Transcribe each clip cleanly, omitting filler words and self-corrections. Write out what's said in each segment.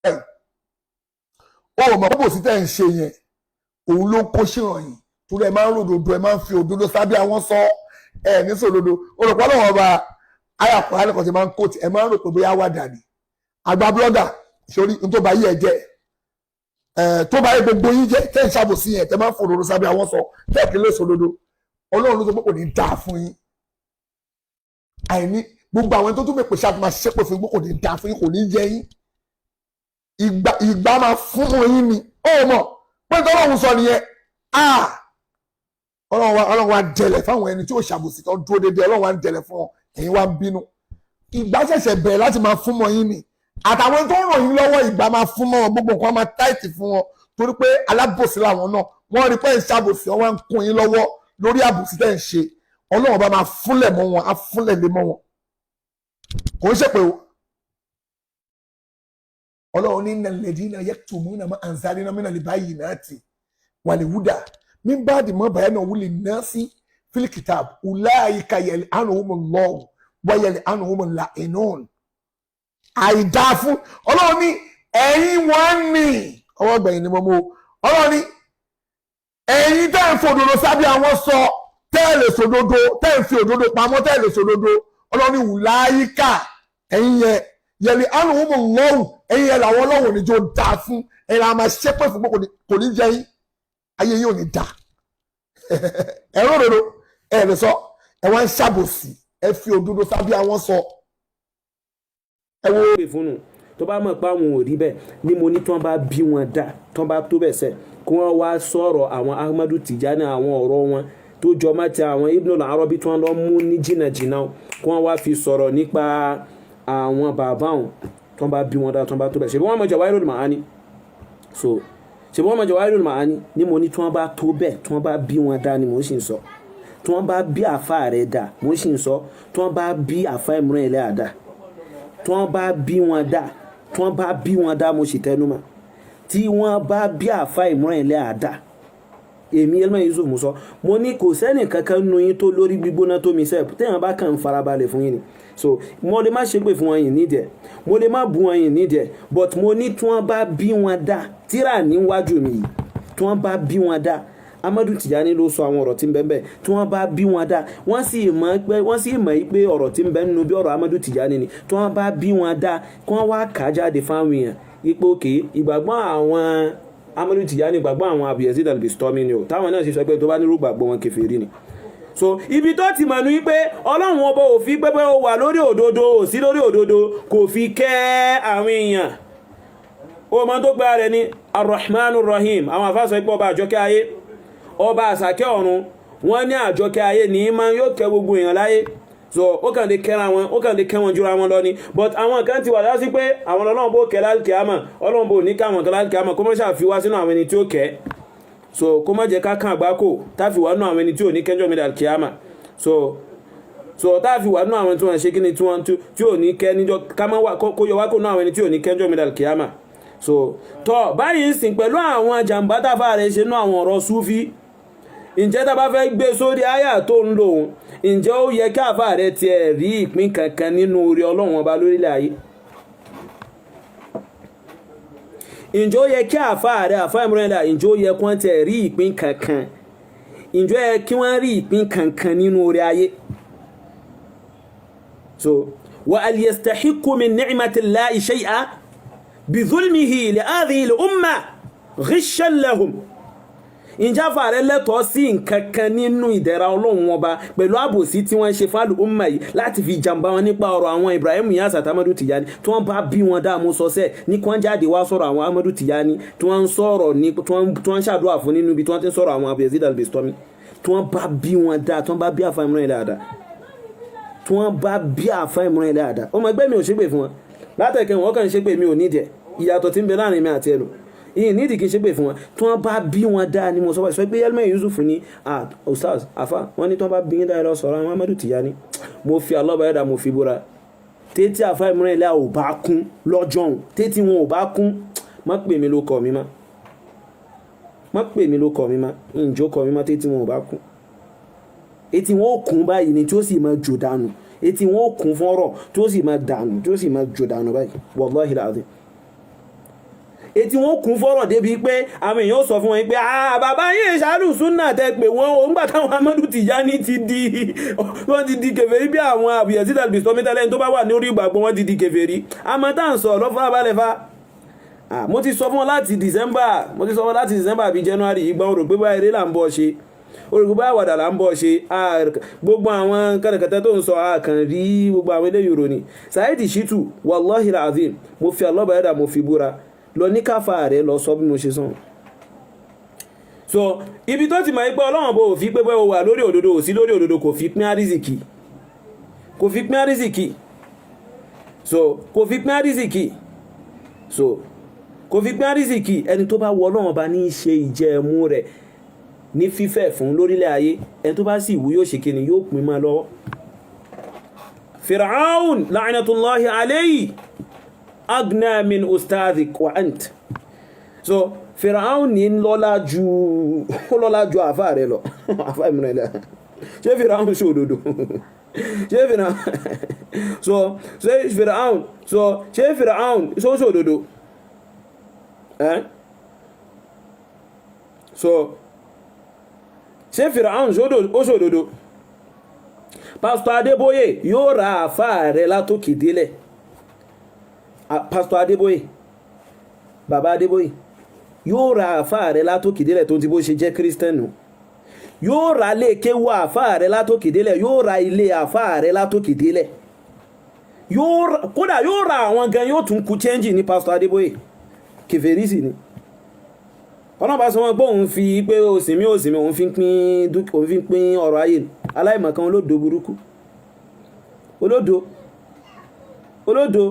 Ó mọ̀ bó sì tẹ̀ ń ṣe yẹn, òun ló ń kó ṣèrànyìn, torí ẹ máa ń ròdòdó, ẹ máa ń fi òdodo sábẹ́ àwọn sọ ẹ ní sòdodo. Olùkọ́ lọ́wọ́ ọba ayàpọ̀ alẹ́kọ̀ọ́ ti máa ń kó ẹ máa ń rò pé bóyá wà dàní àgbà blogger sórí n tó bá yí ẹ jẹ ẹ, tó bá yẹ gbogbo yín jẹ, tẹ́ ń ṣàbòsí yẹn, tẹ́ máa ń fòdodo sábẹ́ àwọn sọ, tẹ́ kí lè sòdodo. Ọlọ́run ló sọ pé kò ní dáa fún yín. Àìní gbogbo àwọn tó tún pè ṣáà tó máa ṣépè fún yín pé kò ní dáa fún yín, kò ní yẹ yín, ìgbà ìgbà máa fún yín ni. Ó mọ̀ pé tọ́lọ́run sọ nìyẹn. Ah, Ọlọ́run wa dẹlẹ̀ fáwọn ẹni tí ó ṣàbòsí, tó dúró déédéé. Ọlọ́run wa ń dẹlẹ̀ fún wọn, ẹ̀yin wa ń bínú. Ìgbà ṣẹ̀ṣẹ̀ bẹ̀rẹ̀ láti máa fún mọ́ yín ni, àtàwọn tó ń ràn yín lọ́wọ́, ìgbà máa fún mọ́ wọn, gbogbo nǹkan máa tight fún wọn, torí pé alábòsí làwọn náà. Wọ́n rí pé ń ṣàbòsí, wọ́n wá ń kún yín lọ́wọ́ lórí àbòsí tẹ́ ń ṣe. Ọlọ́run bá máa fúnlẹ̀ mọ́ wọn, á fúnlẹ̀ lé mọ́ wọn. Kò ń ṣèpè o. Ọlọ́run ní innal ladina yaktumuna ma anzalna minal bayyinati wal huda min ba'di ma bayyanahu linnasi fil kitab ulaika yal'anuhumullahu wa yal'anuhumul la'inun. Àìdá fún Ọlọ́run ní ẹ̀yin wọ́n ní ọwọ́ gbẹ̀yìn ni mo mú o. Ọlọ́run ní ẹ̀yin tẹ́ ń fòdodo sábẹ́ àwọn sọ, tẹ́ lè sòdodo, tẹ́ ń fi òdodo pamọ́, tẹ́ lè sòdodo, Ọlọ́run ní ulaika, ẹ̀yin yẹn, yal'anuhumullahu, ẹ̀yin yẹn làwọn Ọlọ́run ò ní jó dáa fún. Ẹ̀yin làwọn máa ṣépè fún pé kò ní jẹ́ yín, ayé yín ò ní dáa. Ẹ̀rọ òdodo ẹ̀ lè sọ, ẹ̀ wá ń ṣàbòsí, ẹ fi òdodo sábẹ́ àwọn sọ. Ẹ wo pè fún un tó bá mọ̀ pé àwọn ò rí bẹ́ẹ̀ ni. Mo ní tí wọ́n bá bí wọn dá, tí wọ́n bá tó bẹ̀ sẹ́, kí wọ́n wá sọ̀rọ̀ àwọn Ahmadu Tijani, àwọn ọ̀rọ̀ wọn tó jọ má ti àwọn Ibn al-Arabi tí wọ́n lọ mú ní jìnnàjìnnà, kí wọ́n wá fi sọ̀rọ̀ nípa àwọn bàbá wọn. Tí wọ́n bá bí wọn dá, tí wọ́n bá tó bẹ̀, ṣe bí wọ́n mọ̀ Jawahirul Ma'ani? So ṣe bí wọ́n mọ̀ Jawahirul Ma'ani ni? Mo ní tí wọ́n bá tó bẹ̀, tí wọ́n bá bí wọn dá ni mo sì ń sọ. Tí wọ́n bá bí àfa rẹ̀ dá, mo sì ń sọ. Tí wọ́n bá bí àfa Imran Eleha dá, tí wọ́n bá bí wọn dá, tí wọ́n bá bí wọn dá, mo sì tẹnu mọ́, tí wọ́n bá bí àfa Imran Eleha dá, èmi Elman Yusuf mo sọ. Mo ní kò sẹ́nì kankan nu yín tó lórí gbígbóná tó mi sẹ́ẹ̀, téèyàn bá kàn ń farabalẹ̀ fún yín ni. So mo lè má ṣépè fún wọn yìí nídìí ẹ̀, mo lè má bu wọn yìí nídìí ẹ̀, but mo ní tí wọ́n bá bí wọn dá, tíra níwájú mi yìí, tí wọ́n bá bí wọn dá, Amadu Tijani ló sọ àwọn ọ̀rọ̀ tí ń bẹ ńbẹ̀. Tí wọ́n bá bí wọn dá, wọ́n sì mọ̀ pé ọ̀rọ̀ tí ń bẹ nínú bí ọ̀rọ̀ Amadu Tijani ni. Tí wọ́n bá bí wọn dá, kí wọ́n wá kà á jáde fáwọn èèyàn ipò òkè ìgbàgbọ́ àwọn Amadu Tijani, ìgbàgbọ́ àwọn Abu Yazid al-Bistami ni o, táwọn náà sì sọ pé tó bá nírú gbàgbọ́ wọn, kèfèrí ni. So ibi tó ti mọ̀ ní wípé Ọlọ́run Ọba ò fi pẹ́pẹ́ ó wà lórí òdodo, ò sí lórí òdodo, kò fi kẹ́ àwọn èèyàn. Ó mọ tó pẹ́ rẹ̀ ní Arrahman Rahim. Àwọn àfáà pé ọba àjọkẹ́ ayé, ọba àsàkẹ́ ọ̀run. Wọ́n ní àjọkẹ́ ayé ní máa yóò kẹ́ gbogbo èèyàn láyé. So ó kàn lè kẹ́ra wọn, ó kàn lè kẹ́ wọn jura wọn lọ ni. But àwọn kan ti wà dá sí pé àwọn Ọlọ́run bó kẹ́ lálùkìámà, Ọlọ́run bó ní káwọn kan lálùkìámà, kó má ṣàfi wá sínú àwọn ẹni tí ó kẹ́. So kó má jẹ́ ká kàn àgbákò táfi wà nínú àwọn ẹni tí ò ní kẹ́jọ́ mi lálùkìámà. So táfi wà nínú àwọn tí wọ́n ṣe kí ni, tí wọ́n tí ò ní kẹ́ níjọ́, ká má wà kó yọ wá kó nínú àwọn ẹni tí ò ní kẹ́jọ́ mi lálùkìámà. So tọ́ báyìí ń sìn pẹ̀lú àwọn jàǹbá táfà rẹ̀ ṣe nú àwọn ọ̀rọ̀ súfí, ǹjẹ́ tá bá fẹ́ gbé sórí àyà tó ń lò ó, ǹjẹ́ ó yẹ kí àfà rẹ̀ tiẹ̀ rí ìpín kankan nínú orí Ọlọ́run Ọba lórílẹ̀ ayé? Ǹjẹ́ ó yẹ kí àfà rẹ̀, àfà ìmúrẹ́lẹ̀, ǹjẹ́ ó yẹ kí wọ́n tiẹ̀ rí ìpín kankan? Ǹjẹ́ ó yẹ kí wọ́n rí ìpín kankan nínú orí ayé? So wa al yastahiqqu min ni'matillahi shay'a bi dhulmihi li hadhihi al-umma ghishan lahum? Ǹjẹ́ àfà rẹ lẹ́tọ̀ọ́ sí nǹkan kan nínú ìdẹ̀ra Ọlọ́run Ọba pẹ̀lú àbòsí tí wọ́n ń ṣe fáàlù umma yìí láti fi jàǹbá wọn nípa ọ̀rọ̀ àwọn Ibrahim Inyas àti Amadu Tijani? Tí wọ́n bá bí wọn dáàmú sọ́sẹ̀ ní kí wọ́n jáde wá sọ̀rọ̀ àwọn Amadu Tijani tí wọ́n ń sọ̀rọ̀ ní, tí wọ́n ń ṣàdúrà fún nínú ibi tí wọ́n ti ń sọ̀rọ̀ àwọn Abu Yazid al-Bistami. Tí wọ́n bá bí wọn dáa, tí wọ́n bá bí àfa Imran dáadáa, tí wọ́n bá bí àfa Imran dáadáa, ọmọ ẹgbẹ́ mi ò ṣépè fún wọn látẹ̀kẹ́ wọn kàn ń ṣépè mi ò nídìí ẹ̀. Ìyàtọ̀ tí ń bẹ láàrin mi àti ẹnu ìyìn nídìí kí n ṣépè fún wọn. Tí wọ́n bá bí wọn dáa ni mo sọ sọ pé Yelmen Yusuf ní ustaz afa wọn ní tí wọ́n bá bí yín dáa lọ sọ̀rọ̀ àwọn Amadu Tijani. Mo fi alọ́ba ẹ̀dá, mo fi búra, tétí àfa Imran ilé ò bá kún lọ́jọ́ òun, tétí wọn ò bá kún, má pè mí ló kọ mi má, má pè mí ló kọ mi má, ìjó kọ mi má. Tétí wọn ò bá kún, etí wọn ò kún báyìí ni, tí ó sì máa jò dànù. Etí wọn ò kún fọ́rọ̀, tí ó sì máa dànù, tí ó sì máa jò dànù báyìí. Wallahi alazim. Etí wọn kún fọ́rọ̀ débi pé àwọn èèyàn sọ fún wọn pé, "Ah, bàbá yìí ṣàlù súnà tẹ pé wọn o." Ńgbà táwọn Amadu Tijani ti di, wọ́n ti di kèfèrí bí àwọn Abu Yazid al-Bistami tẹ́lẹ̀ tó bá wà ní orí ìgbàgbọ́, wọ́n ti di kèfèrí. Àmọ́ tá à ń sọ lọ́fọ́ abalẹ̀ fa. Mo ti sọ fún wọn láti December, mo ti sọ fún wọn láti December àbí January. Ìgbà wọn rò pé báyìí eré là ń bọ̀ ṣe, orúkọ bá àwàdà là ń bọ̀ ṣe. Gbogbo àwọn kẹtẹkẹtẹ tó ń sọ àkàn rí gbogbo àwọn eléyìí rò ní Saheed Shittu. Wallahi alazim, mo fi alọ́bàá mo fi búra lọ ní káfà rẹ lọ sọ bí mo ṣe sọ. So ibi tó ti mọ̀ pé Ọlọ́run bò fi pé bẹ́ẹ̀ wà lórí òdodo, ò sí lórí òdodo, kò fi pín àrísìkì, kò fi pín àrísìkì. So kò fi pín àrísìkì, so kò fi pín àrísìkì. Ẹni tó bá wọ Ọlọ́run bá ní í ṣe ìjẹ̀mú rẹ̀ ní fífẹ̀ fún lórílẹ̀ ayé, ẹni tó bá sì wú yóò ṣe kíni, yóò pín mọ́ lọ́wọ́. Fir'aun la'natullahi alayhi agna min ustadhik wa ant. So Fir'aun ní lọ́lá ju, ó lọ́lá ju àfá rẹ̀ lọ, àfá ìmúra ilẹ̀. Ṣé Fir'aun ṣe òdodo? Ṣé Fir'aun, so ṣé Fir'aun, so ṣé Fir'aun ṣó ṣe òdodo? Eh? So ṣé Fir'aun ó ṣe òdodo? Pásítọ̀ Adébóyè yóò ra àfá rẹ̀ látòkè délẹ̀. Pásítọ̀ Adébóyè, bàbá Adébóyè yóò ra àfá rẹ̀ látòkè délẹ̀, tó ti bó ṣe jẹ́ kírísítẹ́nù. Yóò ra ilé kéwú àfá rẹ̀ látòkè délẹ̀, yóò ra ilé àfá rẹ̀ látòkè délẹ̀, kódà yóò ra àwọn gan, yóò tún kú change ní. Pásítọ̀ Adébóyè kèfèrí sì ni. Ọlọ́run bá sọ wọn pé òun fi pé òsìmí òsìmí, òun fi pín ọrọ̀ ayé. Aláìmọ̀kan, olódo burúkú, olódo, olódo.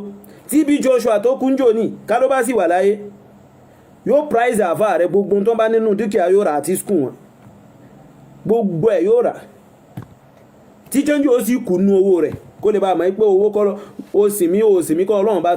TB Joshua tó kúnjò ní ká ló bá sì wà láyé, yóò price àfá rẹ̀. Gbogbo tó bá nínú dúkìá yóò rà, àti school wọn, gbogbo ẹ̀ yóò rà, tí change ó sì kù nú owó rẹ̀, kó lè bá mọ̀ pé owó kọ́ òsìmí òsìmí kọ́ Ọlọ́run bá.